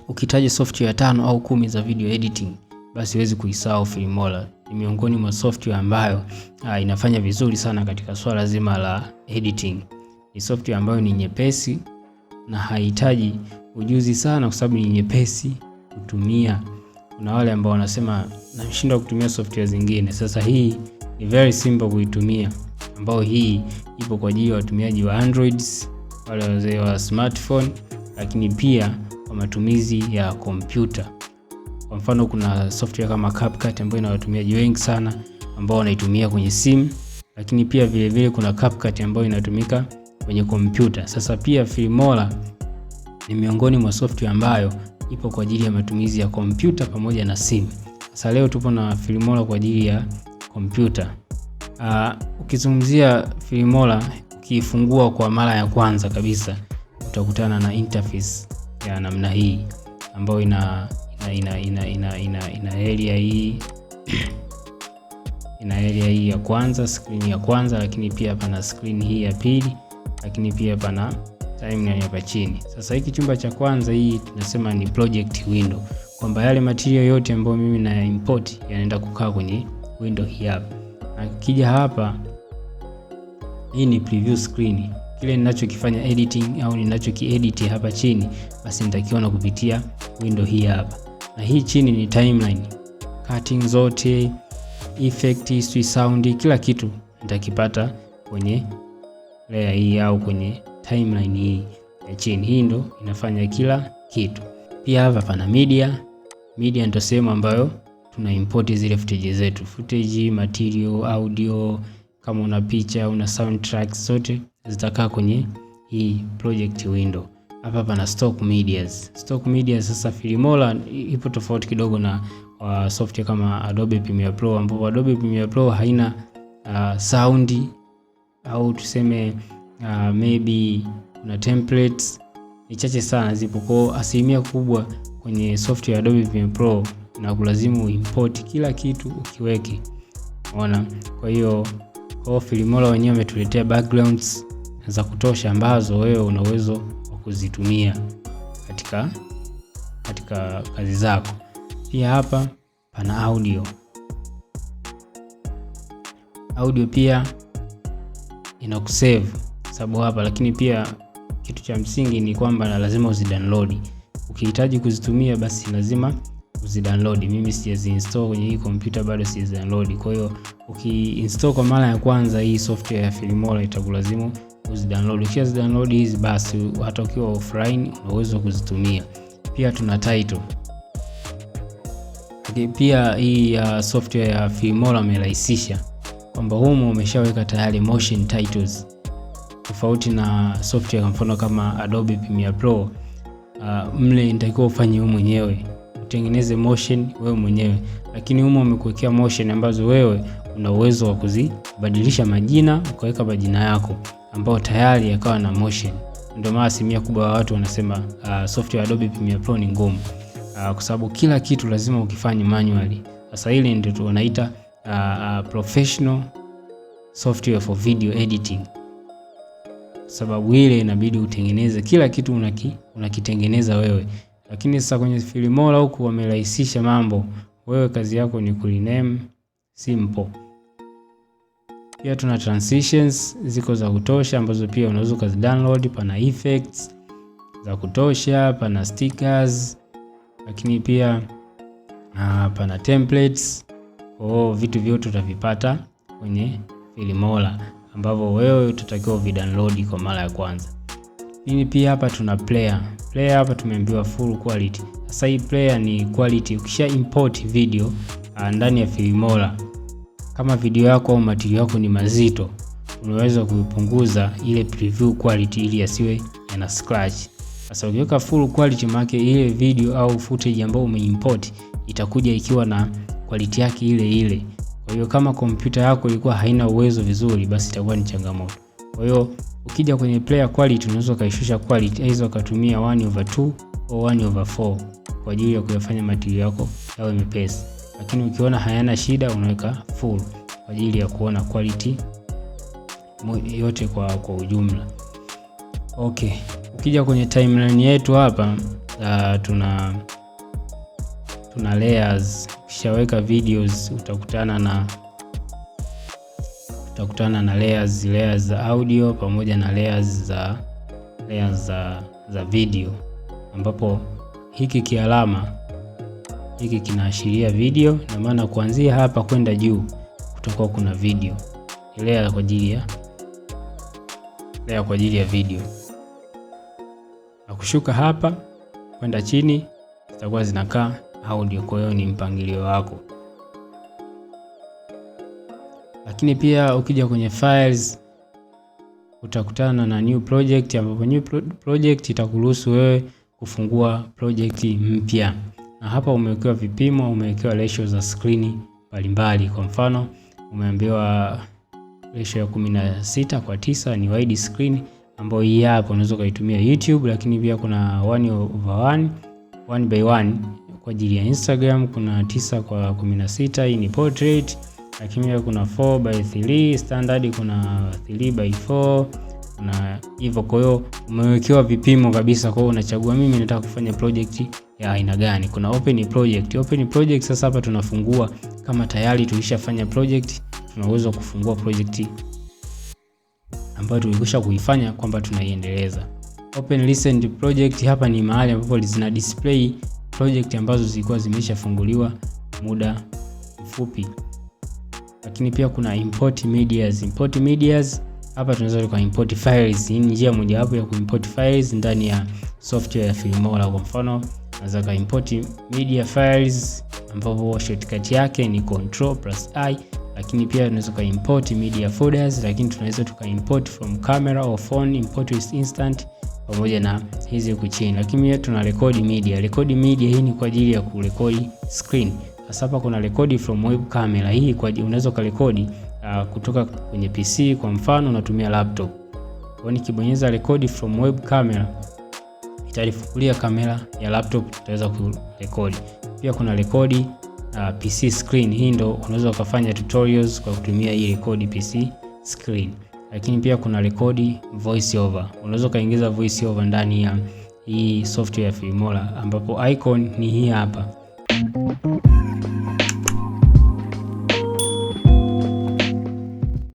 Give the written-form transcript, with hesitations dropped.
Ukitaja software 5 au 10 za video editing, basi huwezi kuisahau Filmora. Ni miongoni mwa software ambayo inafanya vizuri sana katika swala zima la editing. Ni software ambayo ni nyepesi na haihitaji ujuzi sana kwa sababu ni nyepesi kutumia. Kuna wale ambao wanasema nashindwa kutumia software zingine. Sasa hii ni very simple kuitumia, ambao hii ipo kwa ajili ya watumiaji wa Androids, wale wazee wa smartphone, lakini pia kwa matumizi ya kompyuta. Kwa mfano kuna software kama CapCut ambayo ina watumiaji wengi sana ambao wanaitumia kwenye simu, lakini pia vile vile kuna CapCut ambayo inatumika kwenye kompyuta. Sasa pia Filmora ni miongoni mwa software ambayo ipo kwa ajili ya matumizi ya kompyuta pamoja na simu. Sasa leo tupo na Filmora kwa ajili ya kompyuta. Ukizungumzia Filmora, ukiifungua kwa mara ya kwanza kabisa utakutana na interface ya namna hii ambayo ina area hii ina area hii ya kwanza, screen ya kwanza, lakini pia pana screen hii ya pili, lakini pia pana timeline hapa chini. Sasa hiki chumba cha kwanza hii tunasema ni project window, kwamba yale material yote ambayo mimi na import yanaenda kukaa kwenye window hii hapa. Na kija hapa, hii ni preview screen. Kile ninachokifanya editing au ninachokiedit hapa chini, basi nitakiona kupitia window hii hapa. Na hii chini ni timeline, cutting zote, effect, sound, kila kitu nitakipata kwenye layer hii au kwenye timeline hii ya chini. Hii ndo inafanya kila kitu. Pia hapa pana media. Media ndio sehemu ambayo tuna import zile footage zetu, footage, material, audio, kama una picha, una soundtracks, zote zitakaa kwenye hii project window. Hapa pana stock medias. Stock media sasa Filmora ipo tofauti kidogo na software kama Adobe Premiere Pro, ambapo Adobe Premiere Pro haina sound au tuseme maybe kuna templates ni chache sana zipo. Kwa asilimia kubwa kwenye software ya Adobe Premiere Pro na kulazimu import kila kitu ukiweke. Unaona? Kwa hiyo kwa Filmora wenyewe wametuletea backgrounds za kutosha ambazo wewe una uwezo wa kuzitumia katika kazi zako. Pia hapa pana audio. Audio pia inakusave sababu hapa, lakini pia kitu cha msingi ni kwamba lazima uzidownload. Ukihitaji kuzitumia basi lazima uzidownload. Mimi sijaziinstall kwenye hii kompyuta bado, sijazidownload. Kwa hiyo ukiinstall kwa mara ya kwanza hii software ya Filmora itakulazimu uzidownload. Ukishazidownload hizi basi hata ukiwa offline una uwezo kuzitumia. Pia tuna title. Pia hii software ya Filmora imerahisisha kwamba humu umeshaweka tayari motion titles, tofauti na software kwa mfano kama Adobe Premiere Pro. Mle inatakiwa ufanye wewe mwenyewe, utengeneze motion wewe mwenyewe, lakini humo umekuwekea motion ambazo wewe una uwezo wa kuzibadilisha majina, ukaweka majina yako ambayo tayari yakawa na motion. Ndio maana asilimia kubwa ya watu wanasema software ya Adobe Premiere Pro ni ngumu, kwa sababu kila kitu lazima ukifanye manually. Sasa ile ndio tunaita professional software for video editing, sababu ile inabidi utengeneze kila kitu unakitengeneza wewe. Lakini sasa kwenye Filmora huku wamerahisisha mambo, wewe kazi yako ni kurename simple. Pia tuna transitions ziko za kutosha ambazo pia unaweza ukazidownload. Pana effects za kutosha, pana stickers, lakini pia pana templates. Kwa hiyo vitu vyote utavipata kwenye Filmora ambavyo wewe utatakiwa uvidownload kwa mara ya kwanza. Lakini pia hapa tuna player. Player hapa tumeambiwa full quality. Sasa hii player ni quality, ukisha import video ndani ya Filmora, kama video yako au material yako ni mazito, unaweza kuipunguza ile preview quality ili yasiwe yana scratch. Sasa ukiweka full quality, maana ile video au footage ambayo umeimport itakuja ikiwa na quality yake ile ile. Kwa hiyo kama kompyuta yako ilikuwa haina uwezo vizuri, basi itakuwa ni changamoto. Kwa hiyo ukija kwenye player quality unaweza ukaishusha quality, aidha ukatumia 1/2 au 1/4 kwa ajili ya kuyafanya material yako yawe mepesi, lakini ukiona hayana shida unaweka full kwa ajili ya kuona quality yote kwa ujumla. Okay, ukija kwenye timeline yetu hapa tuna layers. Ukishaweka videos utakutana na layers, layers za audio pamoja na layers za video, ambapo hiki kialama hiki kinaashiria video, na maana kuanzia hapa kwenda juu kutakuwa kuna video layer kwa ajili ya video, na kushuka hapa kwenda chini zitakuwa zinakaa audio. Kwa hiyo ni mpangilio wako, lakini pia ukija kwenye files utakutana na new project, ambapo new project itakuruhusu wewe kufungua project mpya, na hapa umewekewa vipimo, umewekewa ratio za screen mbalimbali. Kwa mfano umeambiwa ratio ya 16:9 ni wide screen, ambayo hii hapa unaweza ukaitumia YouTube, lakini pia kuna 1 over 1, 1 by 1 kwa ajili ya Instagram, kuna 9:16, hii ni portrait, lakini pia kuna 4 by 3 standard, kuna 3 by 4 na hivyo. Kwa hiyo umewekewa vipimo kabisa, kwa hiyo unachagua mimi nataka kufanya project ya aina gani. Kuna open project. Open project sasa hapa tunafungua kama tayari tulishafanya project, tuna uwezo wa kufungua project ambayo tulikwisha kuifanya kwamba tunaiendeleza. Open recent project, hapa ni mahali ambapo zina display project ambazo zilikuwa zimeshafunguliwa muda mfupi. Lakini pia kuna import medias. Import medias hapa tunaweza tuka import files. Hii ni njia mojawapo ya kuimport files ndani ya software ya Filmora. Kwa mfano naweza ka import media files ambapo shortcut yake ni control plus I, lakini pia tunaweza ka import media folders, lakini tunaweza tuka import from camera or phone, import with instant pamoja na hizi huku chini. Lakini pia tuna record media. Record media hii ni kwa ajili ya kurekodi screen. Sasa hapa kuna record from web camera. Hii kwa unaweza ukarekodi kutoka kwenye PC, kwa mfano unatumia laptop. Kwa nikibonyeza record from web camera italifungulia kamera ya laptop, tutaweza kurekodi. Pia kuna rekodi PC screen. Hii ndo unaweza ukafanya tutorials kwa kutumia hii record PC screen. Lakini pia kuna rekodi voice over. Unaweza ukaingiza voice over ndani ya hii software ya Filmora, ambapo icon ni hii hapa.